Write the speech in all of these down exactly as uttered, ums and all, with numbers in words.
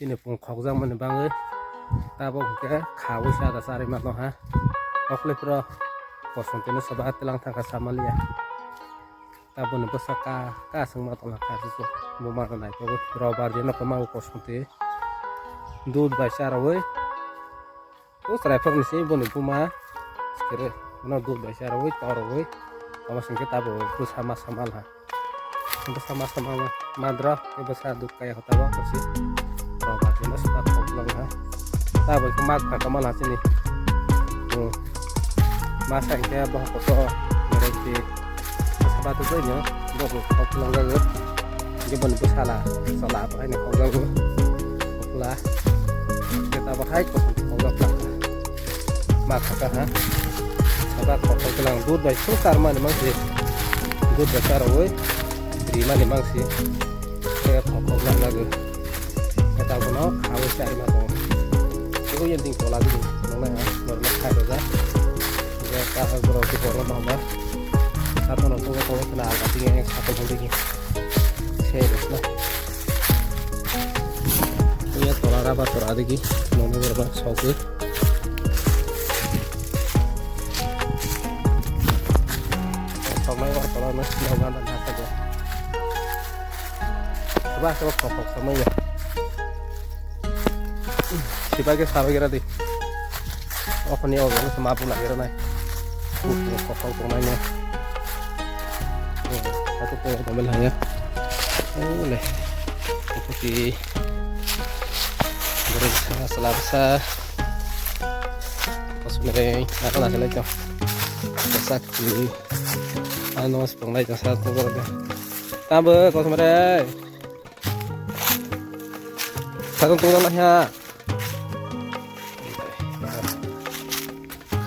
Bini pung khokjakmani bagwi tabuk hwnkhe khaui sa da charwi mano ha. Okhwlai phuru kosong tino soba tilang thangkha samaliya. Tabukni bwsaka kasingma tongkha kha se buma rok naitugwi robar dino kwmago kosong twi dud bai charoui. O chwrai phokni se boni buma sikiri no dud bai charoui toroui omo singkhe tabuk bwsa masa malha. Bwsa masa ma madra tei bwsa duk kaya kho tabuk kwchwi. Rok ba tino sita khok long ha. Tabuk khe mak pha kamal ha chini. Hmm. Masa khe bohok kotor norok di. Bwsa batu bai no bohok khok long jago. Jebon bwsala sala abo hai no khok jago. Khokla. Khe tabuk hai kosom khok jak. Ma khaka ha. Saba khokol kelang dud bai sung karmani mangsi. Dud bai karwi rimani mangsi. Khe khokol nang lagwi. Khe tabukno khawi charima tongo. Tei o yending tola digi nongnai ha. Norma khai roja. Je kahar borok di borok no hamba. Sato no tongo tongo khna alga digi sakol digi. Se rwkna. Uya tola raba tora digi nongnai borok sogwi. Soknai o tola no sino ganda nasa de. Ba so khok khok samai ya. Sibai ke sabai gira di. Okhoni o ma bula gira nai. Khok khok tongnai no. Atu ko tabel haya. Ole. Okhoti. Bwrwi bwsa, chwla bwsa. Kosmreng, nakla nakla tong. Bwsa kwtwi. Ano swpranglai tong sa tong borok. Tamo kosmreng. Sa tong tong na ha.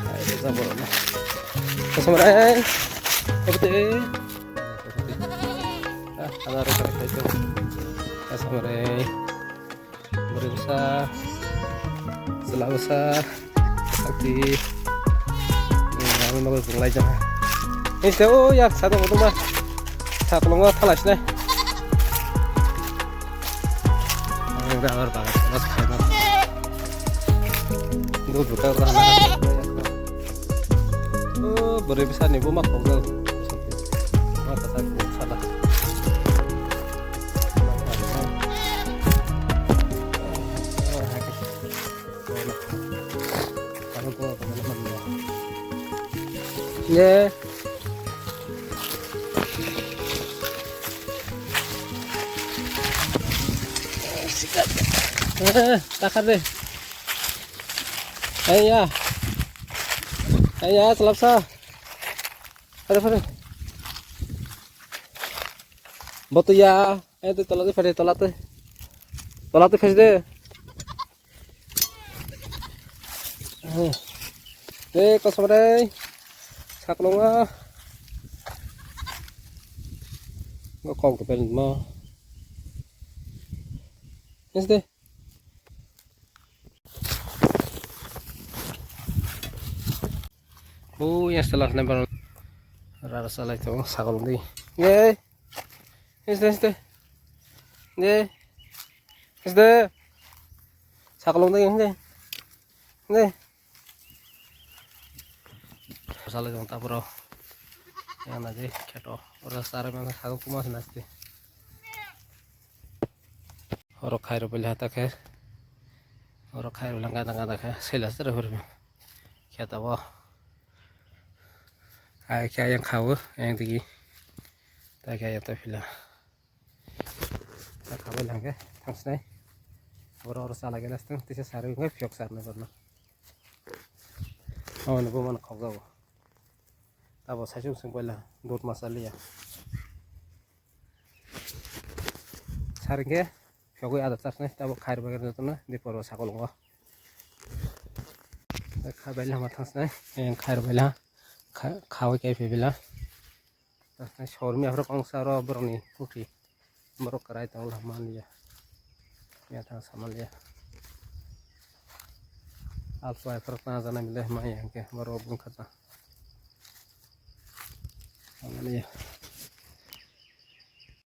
Hai, sa borok. Kosmreng. Ote. Ah, ada orang kena itu. Kosmreng. Bwrwi bwsa, chwla bwsa, sakti, hmm, bagwi bagwi bwrwng laijak. Hei se o yak sado kotorma, sakolongo thala sinai. Ang rubber bagan, mas khaima. Duduk ka rana. O bwrwi bwsa ni buma khokjak. Ma ta sa sala. Ye. Eh, takar de. Aiya. Aiya, selapsa. Ada, ada. Boto ya. Eh, tu tola tu, pade tola tu. Tola tu, pade. Eh. Eh, kosong deh. Saklonga. Nggak kau ke pen mau. Yes deh. Ui, yang setelah nempel rara salai tu sakolong di. Ye. Este, este. Ye. Este. Sakolong di, este. Este. Salai tu tapro. Yang lagi keto. Ora sare mana sakol kuma senasti. Oro khairok bai laha ta khe. Oro khairok lang gada gada khe. Sela sera hurmi. Khe tabo. Ai khe ayang khawo, ayang digi. Ta khe ayang ta phila. Ta khabai lang khe thangsnai. Oro oro chala gela stang tisa sarwi khe phiyok sarnai borno. Oh, no bo man khok jago. Tabo sai sung sung bai la dot masaliya. Sar hwnkhe phiyogwi adar chasnai, tabuk khair bagwi rwtokno dipor o sakolongo. Kha bai lama thangsnai, khair bai la kha, khawi kai phai bila. Chasnai sormi aphuru kongsa ro borokni puthi. Borok kwrai tong la manliya. Ya thang samanliya. Alsu aphuru tang jana mile maya hwnkhe borok bwkha ta. Samanliya.